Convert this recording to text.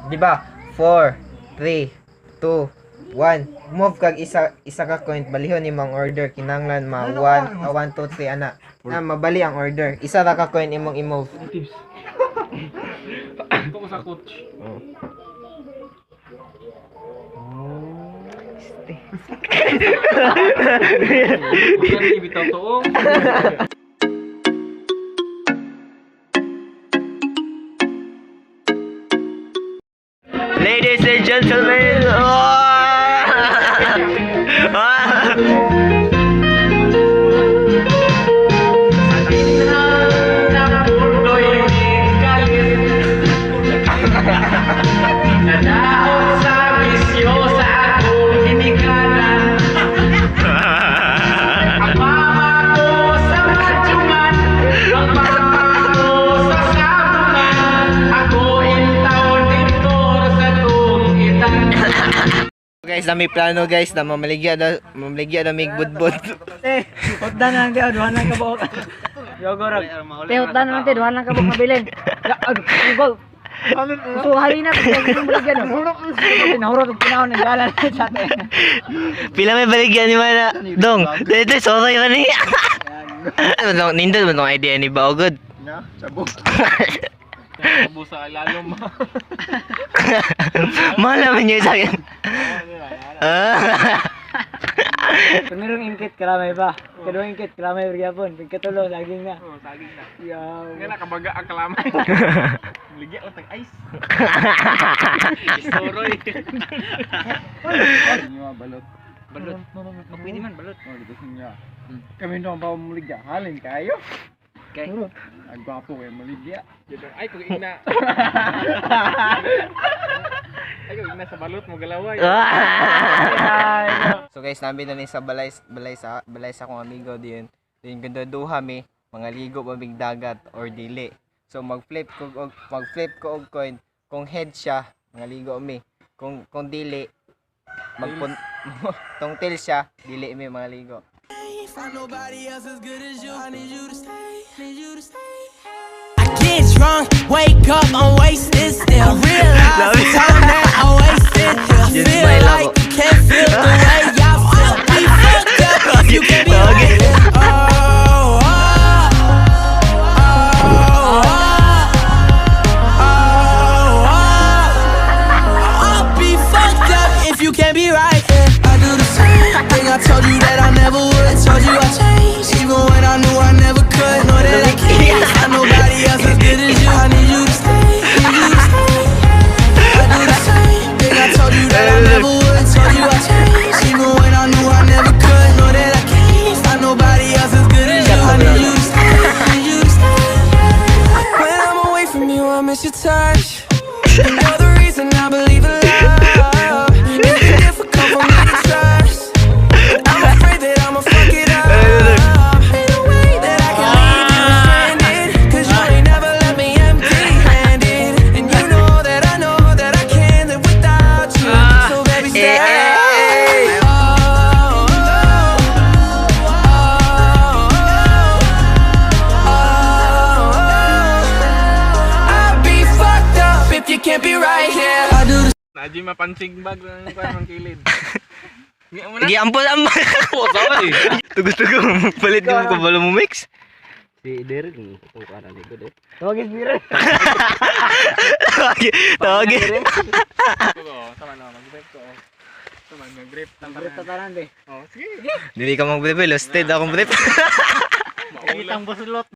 Di ba? 4, 3, 2, 1. Move kag isa isa ka coin, balihon imong order, kinahanglan ma 1, 1, 2, 3 ana. Na mabali ang order. Isa ra ka coin imong i-move. Tips. Ito ko sa coach. Oh. Bukan ni bitaw to. Ladies and gentlemen, oh! Ah! Guys, na may plano, guys, na mamaligya na may budbud. Eh, hotdan na lang di, duha lang ka buok. Yogorag. Eh, hotdan na lang di, duha lang ka buok mabilin. Ya, aduh, go. So, hari na, pag yung baligyan. Nahurot ang panahon ng dalan sa atin. Pila may baligya ni mana? Dong, dito sorry man ni. Ano dong, nindot mo tong idea ni Baogod. Na, sabo. Sabo sa lalom. Mahal naman niya sa akin. Ah. Primerong ingkit, kalamay ba? Kaduhang ingkit, kalamay gyapon. Pagkatulo, saging na. Oh, saging na. Yaw. Nga nakabaga ang kalamay. Ligya lang tag ice. Isoroy. Inyo balot. Balot. Pwede man balot. Oh, dito niya. Kami no ba muligya? Halin kayo. Okay. Ang gwapo kayo muligya. Ay, kung ina. Ay, kung ina sa balot mo galaway. So guys, namin na ni sa balay balay sa akong amigo din. Din ganda duha mi mga ligo pa mig dagat or dili. So mag-flip ko og coin, kung head siya, mga ligo mi. Kung dili, magpun tong tail siya, dili mi mga ligo. I get drunk, wake up, I'm wasted still. I realize the time that I wasted here. I Yun, feel smile like ako. you can't feel the way I feel. Be fucked up if you can't be right. Oh, I'll be fucked up if you can't be right. Yeah, I do the same thing I told you that I never would. Told you I changed, even when I knew I never could. Know that I can't find nobody else as good as you. I need you to stay, need you to stay. I do the same thing I told you that I never would. Told you I changed, even when I knew I never could. Know that I can't find nobody else as good as you. I need you to stay, need you to stay. When I'm away from you, I miss your touch. And you're the reason I believe in love. It's been difficult for me to trust. I'm afraid that I'ma fuck it up. Ain't no way that I can leave you stranded. 'Cause you ain't never left me empty-handed. And you know that I can't live without you. So baby, stay. Oh. I'd be fucked up if you can't be right here. I do the Naji mapansing bag ng parang kilid. Nga mo na. Giampol ang Tugo-tugo, palit mo ko balo mo mix. Si Derek, itong kanan likod eh. Tawagin si Mira. Tawagi, tawagi. Ko, sama na mag-grip ko. Sama mag-grip. Grip tatanan, be. Oh, sige. Dili ka mag-brief, lusted akong brief. Maula. Buslot.